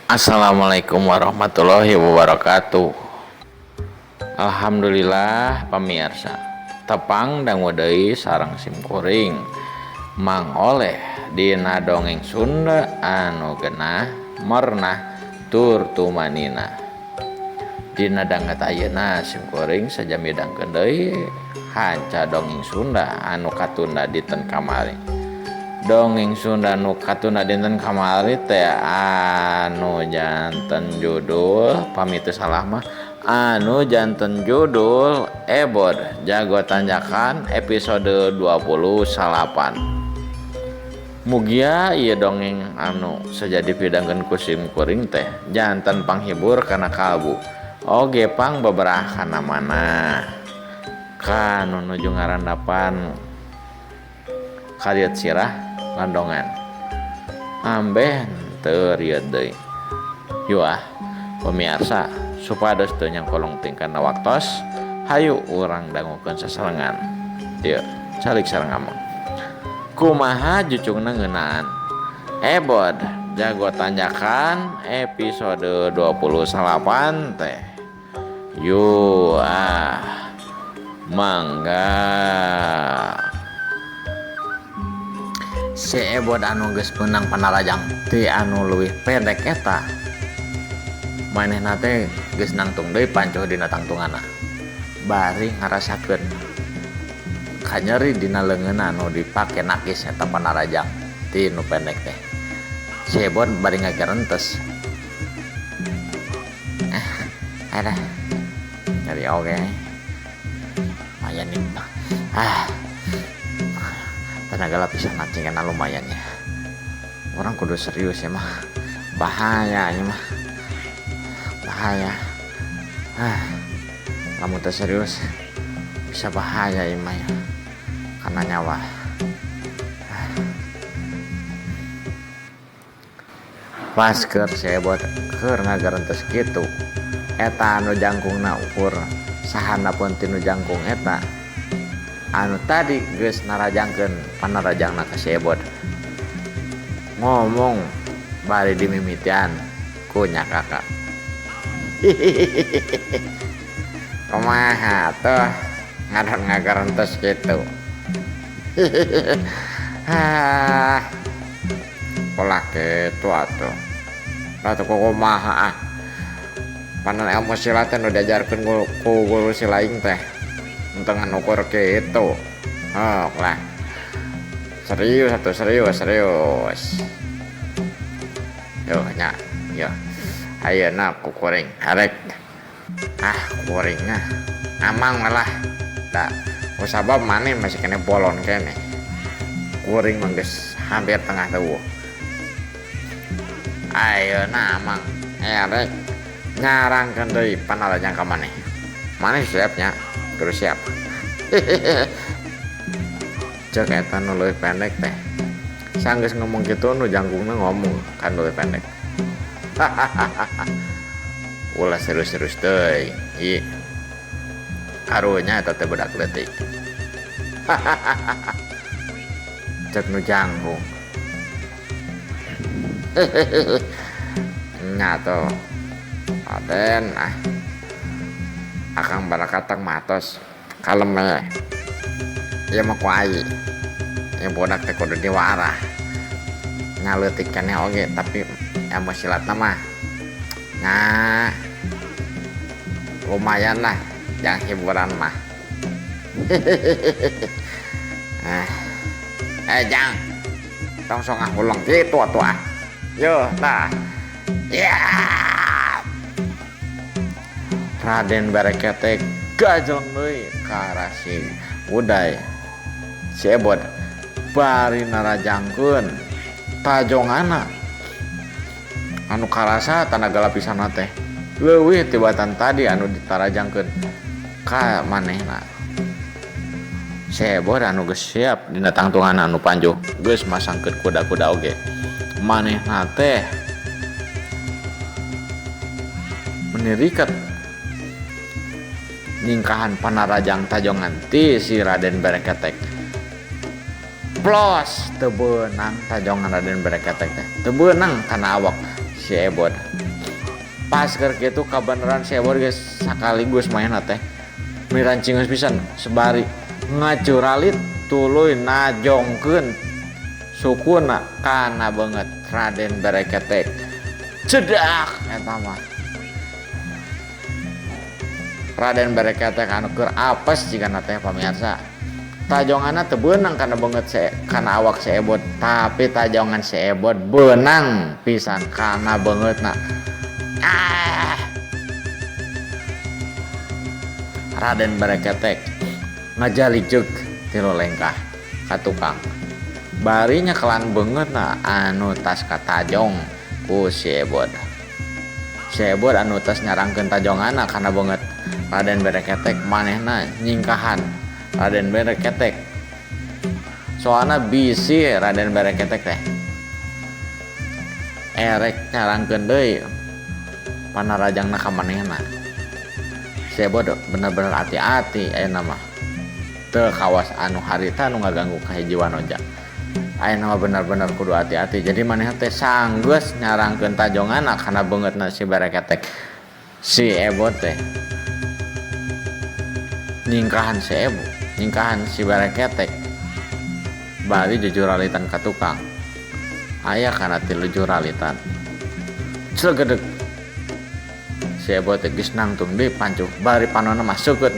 Assalamualaikum warahmatullahi wabarakatuh. Alhamdulillah pamirsa, tepang dangu deui sareng simkuring Mang Oleh dina dongeng Sunda anu genah merenah tur tumanina. Dina danget ayeuna simkuring saja midangkeun deui hanca dongeng Sunda anu katunda dinten kamari. Dongeng Sunda nu katunda dinten kamari teh anu janten judul, pami teu salah mah anu janten judul Ebod Jago Tanjakan episode 29. Mugia ieu dongeng anu saja dipidangkeun ku simkuring teh janten panghibur kana kalbu oge pang beberah kana manah ka nu nuju ngarandapan kariet sirah landongan ambeh teu rieut deui. Yuk ah pemirsa, supados teu nyangkolong teuing kana waktos, hayu urang dangukeun sasarengan. Dieu calik sareng ameng kumaha jucungna ngeunaan Ebod Jago Tanjakan episode 29 teh. Yuk ah, mangga. Si Ebod anu geus meunang panarajang ti anu leuwih pendek eta, manehna teh geus nangtung deui pancuh dina tangtunganna bari ngarasakeun kanyeri dina leungeunna anu dipake nakis eta panarajang ti nu pendek teh. Si Ebod bari ngagerentes, aduh, nyeri oge, lumayan nih. Ah, tenaga lapisan cingkana lumayan ya. Orang kudu serius ya mah, bahaya ini mah, bahaya. Ah, kamu teh serius bisa bahaya ini mah ya, karena nyawa. Ah. Pas keur si Ebod keur ngagerentes kitu, eta anu jangkungna ukur sahandapeun tinu jangkung eta anu tadi geus narajangkeun panarajangna ka si Ebod, ngomong bari dimimitian ku nya kakak, "Kumaha tuh ngadon ngagerentes kitu? Ah, pola kitu atuh. Atuh kumaha ah? Panan ilmu silat teh nu diajarkeun ku guru si laing teh entengan ukur kitu. Oh lah, serius atuh, serius serius. Yo nya, yo ayeuna ku kuring arek ah kuring ah amang malah da kusabab maneh masih kena bolon keneh. Kuring mah geus hampir tengah tubuh. Ayeuna amang erek nyarangkeun deui panarajang ka maneh. Maneh siap nya? Kudu siap." Cek eta nu leuwih pendek teh. Sanggeus ngomong kitu, nu jangkungna ngomong kan leuwih pendek, "Ulah serius-serius teuing ieu, karunya eta teh budak leutik." Cek nu jangkung, "Nya tuh Aden ah, akang barakatang matos kalem we. Ieu mah ku ai ieu budak teh kudu diwarah, nya leutik keneh oge, tapi ilmu silatna mah nah lumayan lah yang hiburan mah. Eh jang, tong sok ngahuleng kitu atuh ah. Yo tah ya." Raden Bereketek gajleng deui ka arah si Uday, si Ebod, bari narajangkeun tajongana anu karasa tanaga lapisanna teh leuwih tibatan tadi anu ditarajangkeun ka manehna. Si Ebod anu geus siap dina tangtungan anu panjuh, geus masangkeun kuda-kuda oge, manehna teh menirikat nyingkahan panarajang tajongan ti si Raden Bereketek. Plos, teu beunang tajongan Raden Bereketek teh, teu beunang kana awak. si Ebod. Pas keur kitu kabeneran si Ebod geus sakaligus manehna teh mirancingeus pisan sebari ngajuralit tuluy najongkeun sukuna kana beungeut Raden Bereketek. Cedak eta mah. Raden Bereketek anu keur apes jigana teh pamirsa. Tajonganna teu beunang kana beungeut kana awak si Ebod, tapi tajongan si Ebod beunang pisan kana beungeutna. Ah. Raden Bereketek ngajalijeg tilu lengkah ka tukang. Bari nyekelan beungeutna anu tas katajong ku si Ebod. Si Ebod anu tas nyarangkeun tajonganna kana beungeut Raden Bereketek manehna nyingkahan Raden Bereketek. Soalna bisi Raden Bereketek teh erek nyarangkeun deui panarajangna ka manehna. Si Ebod bener-bener hati-hati ayeuna mah. Teu kawas anu harita anu ngaganggu ka hiji wanoja. Ayeuna mah bener-bener kudu hati-hati. Jadi manehna teh sanggeus nyarangkeun tajonganna kana beungeutna si Bereketek. Si Ebod teh nyingkahan si Ebod, nyingkahan si Bereketek. Bari jujuralitan ka tukang. Aya kana tilu juralitan. Clegedeg. Si Ebod teh geus nangtung deui pancuh bari panonna mah seukeut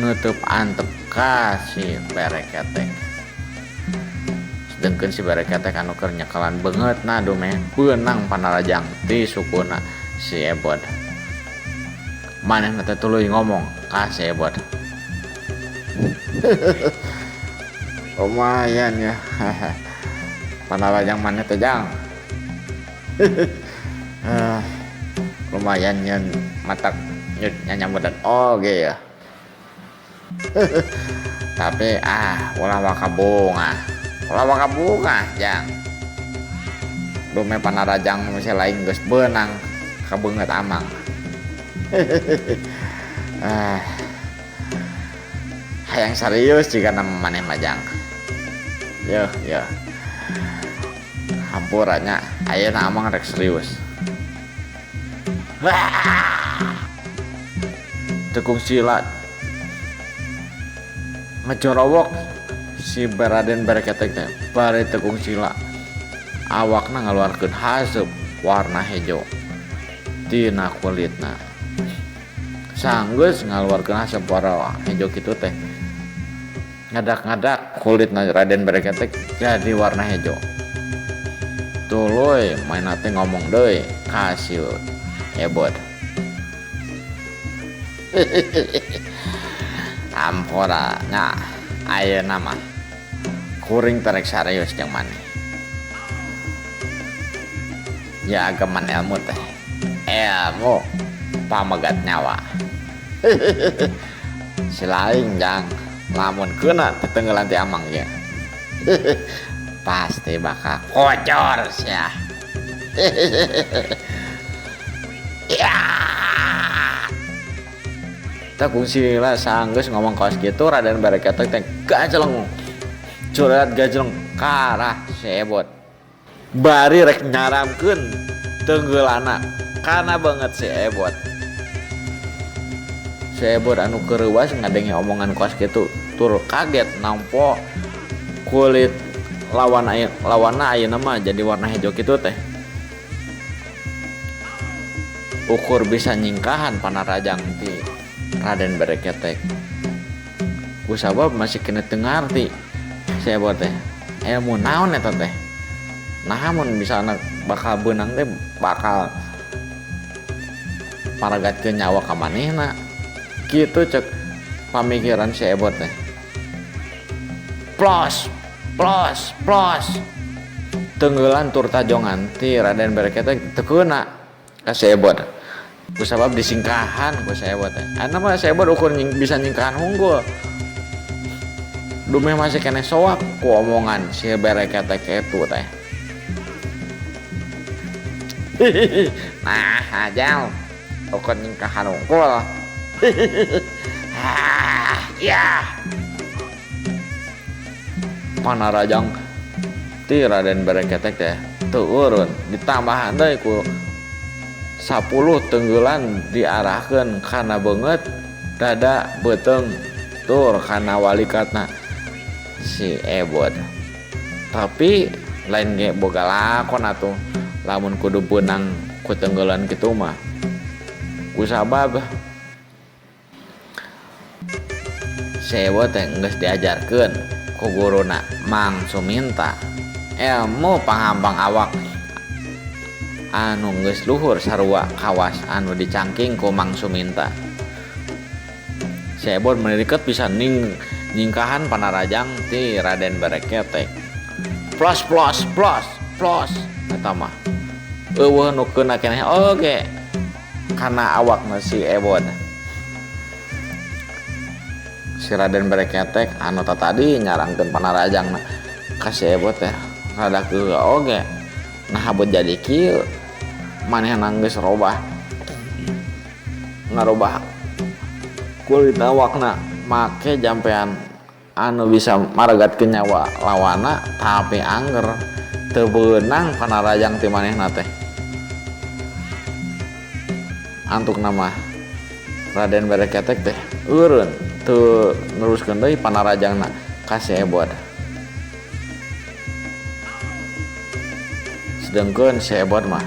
nutup antep ka si Bereketek. Sedengkeun si Bereketek anu keur nyekelan beungeutna dumeh beunang panarajang ti sukuna si Ebod. Manehna teh tuluy ngomong ka si Ebod. Lumayan ya. Panarajang maneh teh jang. Lumayan nyeun matak nyanyambutan oge ya. Tapi ulah waka bunga. Ulah waka bunga jang. Dumeh panarajang masih lain geus beunang ka beungeut amang. Hayang serius jika nama maneh mah jang. Yeuh, yeuh. Hampura nya, ayeuna amang rek serius. Wah! Tekung sila ngejorowok si Raden Bereketek teh bari tekung sila awakna ngaluarkeun haseup warna hejo tina kulitna. Sanggeus ngaluarkeun haseup warna hejo kitu teh ngadak-ngadak kulitna Raden Bereketek jadi warna hejo. Tuluy manehna teh ngomong deui ka si Ebod. Ampura nya ayeuna mah kuring terek serius jeung maneh. Ya ageman ilmu teh. Ilmu pamegat nyawa. Si lain jang lamun keuna tetenggelan ti amang ge. Pasti bakal kocor sia. Ya. Tah kungsi lah sanggeus ngomong kaos kitu Raden Bereketek teh gajeleng. Curhat gajeleng ka arah si Ebod. Bari rek nyaramkeun tenggeulana kana banget si Ebod. Si Ebod anu keur reuwas ngadenge omongan kaos kitu tur kaget nampo kulit lawan aya lawanna ayeuna mah jadi warna hejo kitu teh. Ukur bisa nyingkahan panarajang ti Raden Bereketek. Kusabab masih kena teu ngarti si Ebod teh. Ilmu naon eta teh? Nah mun bisa anak bakal beunang teh bakal paragatkeun nyawa ka manehna. Kitu cek pamikiran si Ebod teh. Plos, plos, plos. Tenggelan tur tajongan ti Raden Bereketek teu keuna ka si Ebod. Kusabab disingkahan ku si Ebod teh. Ayeuna mah si Ebod ukur bisa nyingkahan unggul. Dumeh masih keneh soak ku omongan si Bereketek itu teh. Nah, ajal ukur nyingkahan unggul. Ah, ya. Panarajang ti Raden Bereketek teh teu urun ditambahan deui ku 10 tenggelan diarahkeun kana beungeut dada beuteung tur kana walikatna si Ebot. Tapi lain ge boga lakon atuh lamun kudu beunang ku tenggelan kitu mah. Kusabab si Ebot teh geus diajarkeun ku guruna Mang Suminta ilmu pangambang awak anu geus luhur sarua kawas anu dicangking ku Mang Suminta. Si Ebot meuni bisa nyingkahan panarajang ti Raden Bereketek. Plos plos plos plos eta mah. Eueuh nu keuna keneh oge kana awakna si Ebot. Si Raden Bereketek anu tatadi nyarangkeun panarajangna ka si Ebot teh rada keueuh oge. Nah beut jadi kieu manehna geus robah ngarobah kulit awakna make jampean anu bisa maregatkeun nyawa lawana tapi angger teu beunang panarajang ti manehna teh. Antukna mah Raden Bereketek teh eureun teu neruskeun deui panarajangna ka si Ebot. Sedengkeun si Ebot mah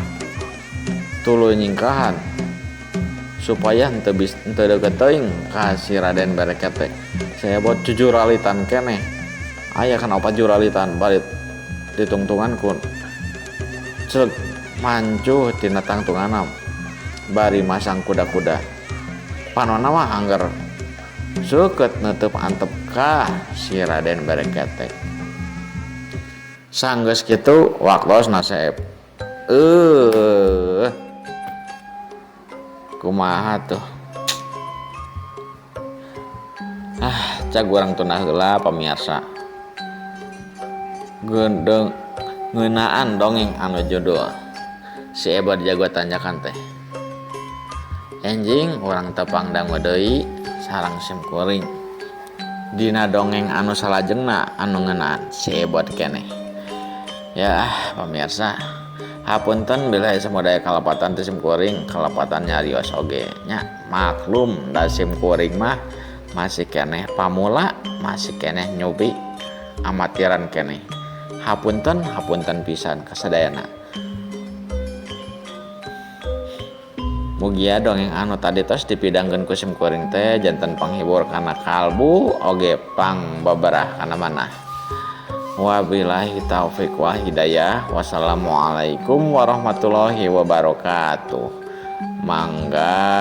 tuluy nyingkahan supaya henteu deukeut teuing ka si Raden Bereketek. Si Ebot jujuralitan keneh. Aya kana opat juralitan bari ditungtungan ku ceuk mancuh tina tangtunganna bari masang kuda-kuda. Panonna mah angger seukeut neuteub antep ka si Raden Bereketek. Sanggeus kitu waktosna seep. Kumaha tuh? Ah, cag urang tunah heula pamirsa. Gendeng ngeunaan dongeng anu judul Si Ebot Jago Tanjakan teh. Enjing urang tepang dangu deui sareng sim kuring. Dina dongeng anu salajengna anu ngeunaan Si Ebot keneh. Ya pamirsa, hapunten bila samudaya kalepatan ti sim kuring, kalepatan nyarios oge nya. Maklum da sim kuring mah masih keneh pamula, masih keneh nyubi amatiran keneh. Hapunten, hapunten pisan kasadayana. Mugia dongeng anu tadi tos dipidangkeun ku sim kuring teh janten panghibur kana kalbu oge pangbabarah kana manah. Wabillahi taufik wal hidayah. Wassalamualaikum warahmatullahi wabarakatuh. Mangga.